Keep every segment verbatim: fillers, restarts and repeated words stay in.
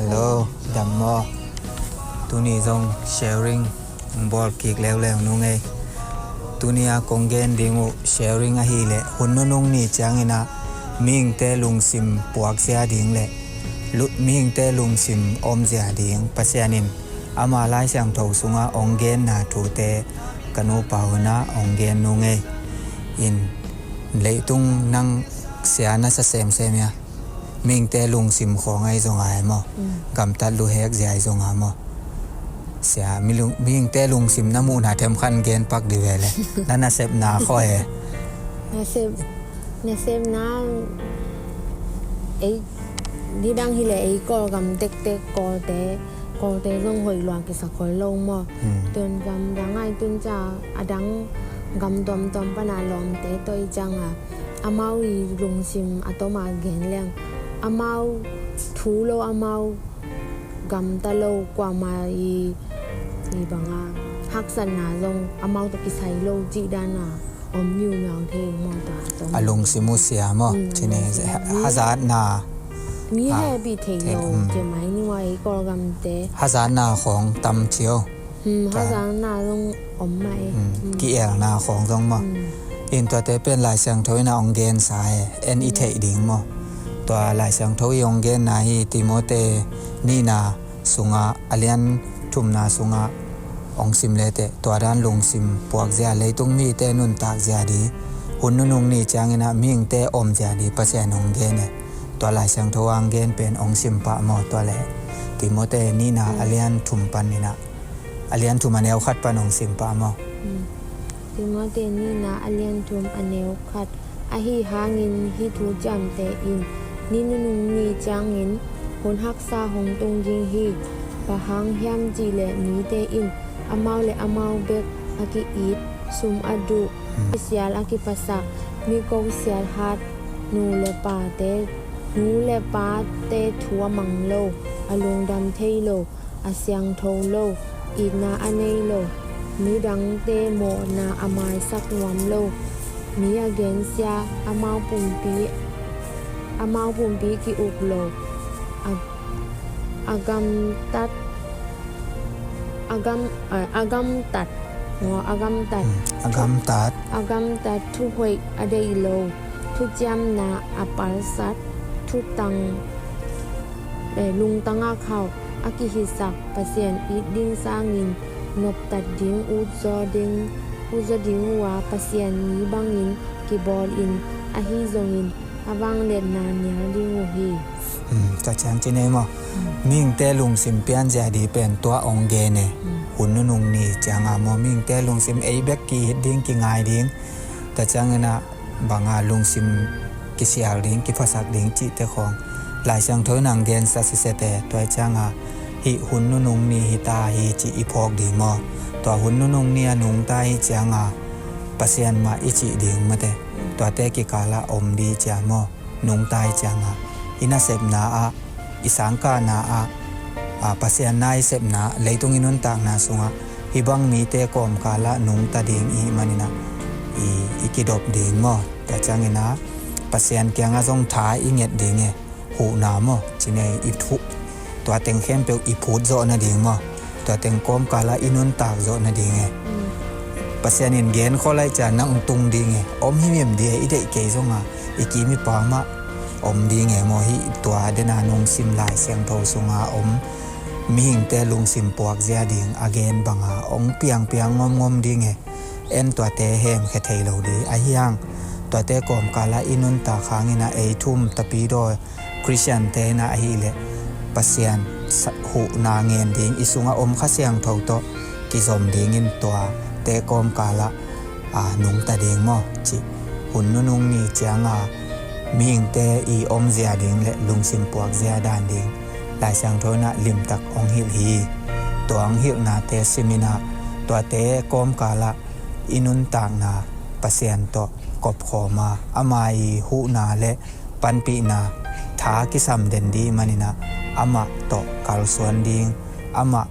Hello, dam maw? Tuni zong sharing bawl kik leuleu nung ei. Tuni a kong gen ding uh sharing ahih leh hun nunung ni ciangin ah mihingte lungsim puakzia ding le mihingte lungsim omzia ding Pasian in ama Lai Siangtho sungah hong genna thute ka nupa un ah hong gen nung ei. In leitung nang sia na sa semsem ia. Mihingte lungsim khawng ahi zong ai maw? Gamtat luhek zia ahi zong ai maw? Sia, mihingte lungsim na muhna themkhat gen pak di ve le. Na nasepna khawng e. Nasepna ei, nidang hileh ei Kawlgam tektek Kawlte, Kawlte zong hoih lua kisak khol lo maw? Tuan gam dang ai tun ca a dang gam tuamtuam pana lawmte tawh i cianga amau i lungsim a toma gen leng amau thu lo, amau gamta lo, kuama i, i banga haksatna zong amau tawh kisai lo cih dana om miumiau thei maw? Tua a lungsim uh sia maw? Cine hazatna mi hehpih thei lo. Kemai ni wa i Kawlgamte hazatna khawng tam cio. Hazatna zong om mah e. Ki-elna khawng zong maw? In tuate pen Lai Siangtho in a hong gensa e, en i theih ding maw? Tua Lai Siangtho i hong genna hi Timote nihna sungah, a lian thumna sungah hong sim leteh tua dan lungsim puakzia, leitung mite nuntakzia di hun nunung ni ciangin ah mihingte omzia di Pasian hong gen e. Tua Lai Siangtho a hong gen pen hong sim pah maw? Tua le Timote nihna a lian thum panin ah, a lian thum a neu khat pan hong sim pah maw? Timote nihna a lian thum a neu khat. Ahi hangin hih thu ciamteh in, ni nunung ni ciangin hun haksa hong tung ding hi. Bang hang hiam cihleh mite in amau le amau bek a ki-it, sum a duh, kisial a kiphasak, mi ko sialhat, nu le pate, nu le pate thu a mang lo, a lungdam thei lo, a siangtho lo, itna a nei lo, midangte mawhna a maisak nuam lo, mi a gensia, amau pumpi, amau pumpi ki-uk lo, a, a gamtat, a gam, a, a gamtat, a gamtat, a gamtat, a gamtat, thuhoih a deih lo, thuciamna a palsat, thutang, eh, lungtang a khauh, a kihisak, Pasian it ding sangin noptat ding, utzaw ding, utzaw ding uh a, Pasian mi bangin kibawlin, ahi zongin a vangliatna nial ding uh hi. Tua ciang ci nei maw? Mihingte lungsim pianzia di pen tua hong gen e. Hun nunung ni cianga maw, mihingte lungsim ei bek ki-it ding, kingai ding. Tua ciangin ah banga lungsim kisial ding, kiphasak ding cihte khawng Lai Siangtho in hong gensa sisete, tua cianga hih hun nunung ni hita hi cih i phawk ding maw? Tua hun nunung ni a nungta hi cianga Pasian mah i cih ding mate. Tuate kikalah om di cia maw? Nungta hi cianga i nasepna ah, i sangkahna ah, a, Pasian na i sepna, leitung i nuntakna sungah hih bang mite kawmkalah nungta ding i hih maninah i, i kidop ding maw? Tua cianginah Pasian kiangah zong tha i nget ding e, huhna maw? Cine i thuh, tua teng khempeuh i phut zawh nading maw? Tua teng kawmkalah i nuntak zawh nading e. Pasian in gen khawlaih cian nang tung ding e, om himhim di e, i deih kei zonga i kim i pamah om ding e maw? Hih tua dena nungsim Lai Siangtho sunga om mihingte lungsim puakzia ding a gen banga hong piangpiang ngomngom ding e. En tuate hemkhia thei lo di ahiang, tuate kawmkalah i nuntak hangin a ei thum tapidaw Khristiante na ahileh Pasian huhna ngen ding, i sungah om Kha Siangtho tawh kizom dingin tuate kawmkalah a nungta ding maw? Cih hun nunung ni cianga mihingte i omzia ding le lungsim puakzia dan ding Lai Siangtho inah limtak hong hilh hi. Tua hong hilhnate siminah tuate kawmkalah i nuntakna Pasian tawh kopkhawma, ama i huhna le panpihna tha kisam den dih maninah amah tawh kalsuan ding, amah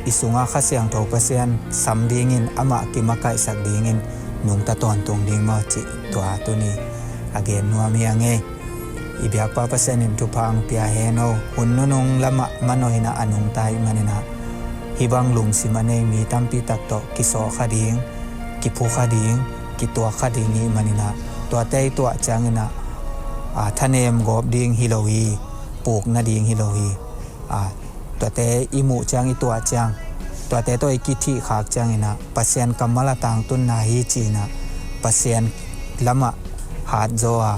i sungah Kha Siangtho Pasian sam dingin, amah kimakaihsak dingin nungta tawntung ding maw? Cih tua tuni a gen nuam hi a ngei. I biakpa Pasian in thupha ang pia hen aw. Hun nunung lamah manawh inah a nungta ih maninah hih bang lungsim a nei mi tampi tak tawh kisawh kha ding, kiphu kha ding, kituak kha ding ih maninah tuate i tuah cianginah a, thanem gawp ding hi lo hi, puk nading hi lo hi. A, tuate i muh ciang, i tuah ciang, tuate tawh i kithih khak cianginah Pasian kammal a tangtunna hi cinah Pasian lamah hat zaw a,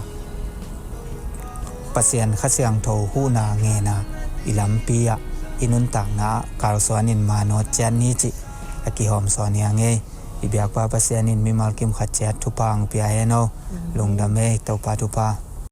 Pasian Kha Siangtho huhna ngena i lampi ah i nuntakna ah kalsuanin manawt ciat ni cih a kihawmsawn hi a ngei. I biakpa Pasian in mimal kim khat ciat thupha ang pia hen aw. Lungdam ei, Topa thupha.